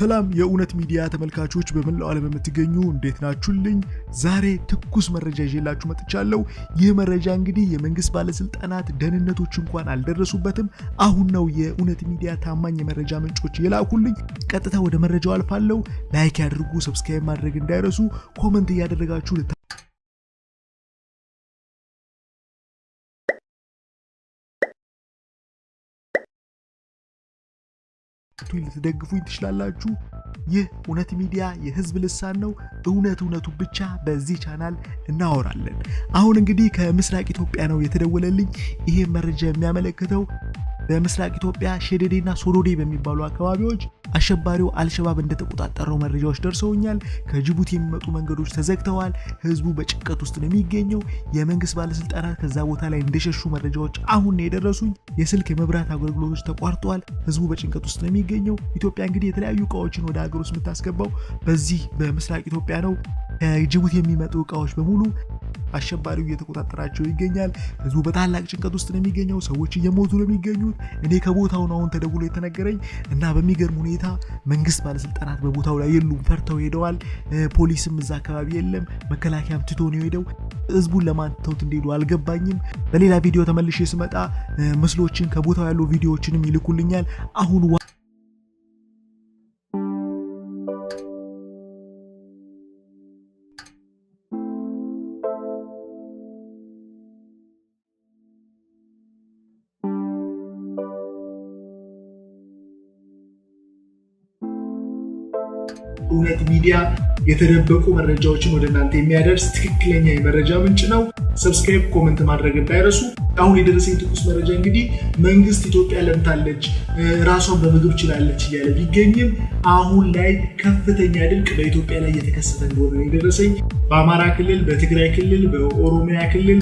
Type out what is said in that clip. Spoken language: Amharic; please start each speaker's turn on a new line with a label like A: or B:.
A: ሰላም የእውነት ሚዲያ ተመልካቾች በመላው ዓለም የምትገኙ፣ እንዴት ናችሁልኝ? ዛሬ ትኩስ መረጃ ይዤላችሁ መጥቻለሁ። ይህ መረጃ እንግዲህ የመንግስት ባለስልጣናት ደህንነቶች እንኳን አልደረሱበትም። አሁን ነው የእውነት ሚዲያ ታማኝ የመረጃ ምንጮች የላኩልኝ። ቀጥታ ወደ መረጃው አልፋለሁ። Like ያድርጉ፣ subscribe ማድረግ እንዳይረሱ፣ comment እያደረጋችሁ ልትደግፉኝ ትችላላችሁ። ይህ እውነት ሚዲያ የህዝብ ልሳን ነው። እውነት እውነቱ ብቻ በዚህ ቻናል እናወራለን። አሁን እንግዲህ ከምስራቅ ኢትዮጵያ ነው የተደወለልኝ። ይሄ መረጃ የሚያመለክተው በምስራቅ ኢትዮጵያ ሼዴዴና ሶዶዴ በሚባሉ አካባቢዎች አሸባሪው አልሸባብ እንደተቆጣጠረው መረጃዎች ደርሰውኛል። ከጅቡቲ የሚመጡ መንገዶች ተዘግተዋል። ህዝቡ በጭንቀት ውስጥ ነው የሚገኘው። የመንግስት ባለስልጣናት ከዛ ቦታ ላይ እንደሸሹ መረጃዎች አሁን ነው የደረሱኝ። የስልክ የመብራት አገልግሎቶች ተቋርጠዋል። ህዝቡ በጭንቀት ውስጥ ነው የሚገኘው። ኢትዮጵያ እንግዲህ የተለያዩ እቃዎችን ወደ ሀገር ውስጥ የምታስገባው በዚህ በምስራቅ ኢትዮጵያ ነው። ከጅቡቲ የሚመጡ እቃዎች በሙሉ አሸባሪው እየተቆጣጠራቸው ይገኛል። ህዝቡ በታላቅ ጭንቀት ውስጥ ነው የሚገኘው። ሰዎች እየሞቱ ነው የሚገኙት። እኔ ከቦታው ነው አሁን ተደውሎ የተነገረኝ እና በሚገርም ሁኔታ መንግስት ባለስልጣናት በቦታው ላይ የሉም፣ ፈርተው ሄደዋል። ፖሊስም እዛ አካባቢ የለም፣ መከላከያም ትቶ ነው የሄደው። ህዝቡን ለማን ትተውት እንደሄዱ አልገባኝም። በሌላ ቪዲዮ ተመልሼ ስመጣ ምስሎችን ከቦታው ያሉ ቪዲዮዎችንም ይልኩልኛል። አሁን እውነት ሚዲያ የተደበቁ መረጃዎችን ወደ እናንተ የሚያደርስ ትክክለኛ የመረጃ ምንጭ ነው። Subscribe፣ comment ማድረግ እንዳይረሱ። አሁን የደረሰኝ ትኩስ መረጃ እንግዲህ መንግስት ኢትዮጵያ ለምታለች፣ ራሷን በምግብ ችላለች እያለ ቢገኝም አሁን ላይ ከፍተኛ ድርቅ በኢትዮጵያ ላይ እየተከሰተ እንደሆነ ነው የደረሰኝ። በአማራ ክልል፣ በትግራይ ክልል፣ በኦሮሚያ ክልል